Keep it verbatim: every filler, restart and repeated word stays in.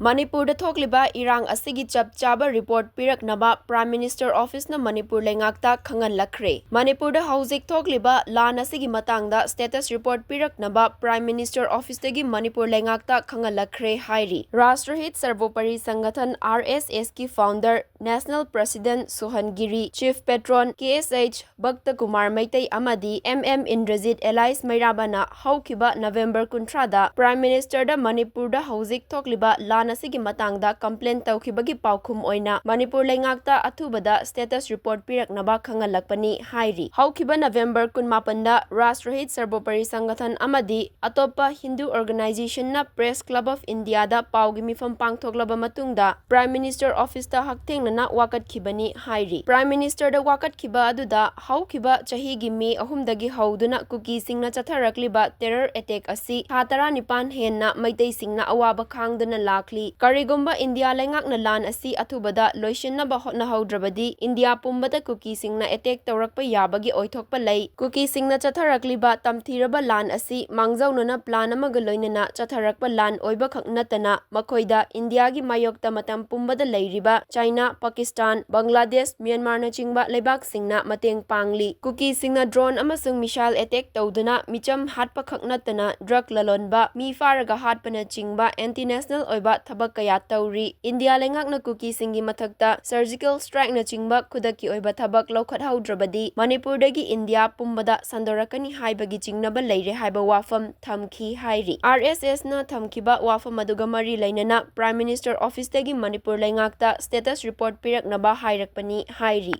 ꯃꯅꯤꯄꯨꯔꯗ ꯊꯣꯛꯂꯤꯕ ꯏꯔꯥꯡ ꯑꯁꯤꯒꯤ ꯆꯞ ꯆꯥꯕ report ꯄꯤꯔꯛꯅꯕ Prime Minister Office ꯅ ꯃꯅꯤꯄꯨꯔ ꯂꯩꯉꯥꯛꯇ ꯈꯪꯍꯜꯂꯛꯈ꯭ꯔꯦ꯫ ꯃꯅꯤꯄꯨꯔꯗ ꯍꯧꯖꯤꯛ ꯊꯣꯛꯂꯤꯕ ꯂꯥꯟ ꯑꯁꯤꯒꯤ ꯃꯇꯥꯡꯗ status report ꯄꯤꯔꯛꯅꯕ Prime Minister Office ꯇꯒꯤ ꯃꯅꯤꯄꯨꯔ ꯂꯩꯉꯥꯛꯇ ꯈꯪꯍꯜꯂꯛꯈ꯭ꯔꯦ ꯍꯥꯏꯔꯤ꯫ Rashtrahit Sarvopari Sanggathan, R S S ꯀꯤ founder, National President ꯁꯣꯍꯟ ꯒꯤꯔꯤ, Chief Patron K S H ꯚꯛꯇ Kumar Meitei ꯑꯃꯗꯤ M M Indrajit alias ꯃꯩꯔꯥꯕꯅ ꯍꯧꯈꯤꯕ November ꯀꯨꯟꯊ꯭ꯔꯥꯗ Prime Minister ꯗ ꯃꯅꯤꯄꯨꯔꯗ ꯍꯧꯖꯤꯛ ꯊꯣꯛꯂꯤꯕ ꯂꯥꯟ ꯑꯁꯤꯒꯤ ꯃꯇꯥꯡꯗ complain ꯇꯧꯈꯤꯕꯒꯤ ꯄꯥꯎꯈꯨꯝ ꯑꯣꯏꯅ ꯃꯅꯤꯄꯨꯔ ꯂꯩꯉꯥꯛꯇ ꯑꯊꯨꯕꯗ status report ꯄꯤꯔꯛꯅꯕ ꯈꯪꯍꯜꯂꯛꯄꯅꯤ ꯍꯥꯏꯔꯤ꯫ ꯍꯧꯈꯤꯕ November ꯀꯨꯟꯃꯥꯄꯟꯗ Rashtrahit Sarvopari Sanggathan ꯑꯃꯗꯤ ꯑꯇꯣꯞꯄ Hindu organization ꯅ Press Club of India ꯗ ꯄꯥꯎꯒꯤ ꯃꯤꯐꯝ ꯄꯥꯡꯊꯣꯛꯂꯕ ꯃꯇꯨꯡꯗ Prime Minister Office ꯇ ꯍꯛꯊꯦꯡꯅꯅ ꯋꯥꯀꯠꯈꯤꯕꯅꯤ ꯍꯥꯏꯔꯤ꯫ Prime Minister ꯗ ꯋꯥꯀꯠꯈꯤꯕ ꯑꯗꯨꯗ ꯍꯧꯈꯤꯕ ꯆꯍꯤꯒꯤ May ꯑꯍꯨꯝꯗꯒꯤ ꯍꯧꯗꯨꯅ ꯀꯨꯀꯤꯁꯤꯡꯅ ꯆꯠꯊꯔꯛꯂꯤꯕ terror attack ꯑꯁꯤ ꯊꯥ ꯇꯔꯥꯅꯤꯄꯥꯟ ꯍꯦꯟꯅ ꯃꯩꯇꯩꯁꯤꯡꯅ ꯑꯋꯥꯕ ꯈꯥꯡꯗꯨꯅ ꯂꯥꯛꯂꯤ꯫ ꯀꯔꯤꯒꯨꯝꯕ ꯏꯟꯗꯤꯌꯥ ꯂꯩꯉꯥꯛꯅ ꯂꯥꯟ ꯑꯁꯤ ꯑꯊꯨꯕꯗ ꯂꯣꯏꯁꯤꯟꯅꯕ ꯍꯣꯠꯅꯍꯧꯗ꯭ꯔꯕꯗꯤ ꯏꯟꯗꯤꯌꯥ ꯄꯨꯝꯕꯗ ꯀꯨꯀꯤꯁꯤꯡꯅ attack ꯇꯧꯔꯛꯄ ꯌꯥꯕꯒꯤ ꯑꯣꯏꯊꯣꯛꯄ ꯂꯩ꯫ ꯀꯨꯀꯤꯁꯤꯡꯅ ꯆꯠꯊꯔꯛꯂꯤꯕ ꯇꯝꯊꯤꯔꯕ ꯂꯥꯟ ꯑꯁꯤ ꯃꯥꯡꯖꯧꯅꯅ plan ꯑꯃꯒ ꯂꯣꯏꯅꯅ ꯆꯠꯊꯔꯛꯄ ꯂꯥꯟ ꯑꯣꯏꯕꯈꯛ ꯅꯠꯇꯅ ꯃꯈꯣꯏꯗ ꯏꯟꯗꯤꯌꯥꯒꯤ ꯃꯥꯌꯣꯛꯇ ꯃꯇꯝ ꯄꯨꯝꯕꯗ ꯂꯩꯔꯤꯕ ꯆꯥꯏꯅꯥ, ꯄꯥꯀꯤꯁꯇꯥꯟ, ꯕꯪꯒ꯭ꯂꯥꯗꯦꯁ, ꯃ꯭ꯌꯥꯟꯃꯥꯔꯅꯆꯤꯡꯕ ꯂꯩꯕꯥꯛꯁꯤꯡꯅ ꯃꯇꯦꯡ ꯄꯥꯡꯂꯤ꯫ ꯀꯨꯀꯤꯁꯤꯡꯅ drone ꯑꯃꯁꯨꯡ missile attack ꯇꯧꯗꯨꯅ ꯃꯤꯆꯝ ꯍꯥꯠꯄꯈꯛ ꯅꯠꯇꯅ drug ꯂꯂꯣꯟꯕ, ꯃꯤ ꯐꯥꯔꯒ ꯍꯥꯠꯄꯅꯆꯤꯡꯕ anti national ꯑꯣꯏꯕ ꯊꯕꯛ ꯀꯌꯥ ꯇꯧꯔꯤ꯫ ꯏꯟꯗꯤꯌꯥ ꯂꯩꯉꯥꯛꯅ ꯀꯨꯀꯤꯁꯤꯡꯒꯤ ꯃꯊꯛꯇ surgical strike ꯅꯆꯤꯡꯕ ꯈꯨꯗꯛꯀꯤ ꯑꯣꯏꯕ ꯊꯕꯛ ꯂꯧꯈꯠꯍꯧꯗ꯭ꯔꯕꯗꯤ ꯃꯅꯤꯄꯨꯔꯗꯒꯤ ꯏꯟꯗꯤꯌꯥ ꯄꯨꯝꯕꯗ ꯁꯟꯗꯣꯔꯛꯀꯅꯤ ꯍꯥꯏꯕꯒꯤ ꯆꯤꯡꯅꯕ ꯂꯩꯔꯦ ꯍꯥꯏꯕ ꯋꯥꯐꯝ ꯊꯝꯈꯤ ꯍꯥꯏꯔꯤ꯫ R S S ꯅ ꯊꯝꯈꯤꯕ ꯋꯥꯐꯝ ꯑꯗꯨꯒ ꯃꯔꯤ ꯂꯩꯅꯅ Prime Minister Office ꯇꯒꯤ ꯃꯅꯤꯄꯨꯔ ꯂꯩꯉꯥꯛꯇ status report ꯄꯤꯔꯛꯅꯕ ꯍꯥꯏꯔꯛꯄꯅꯤ ꯍꯥꯏꯔꯤ꯫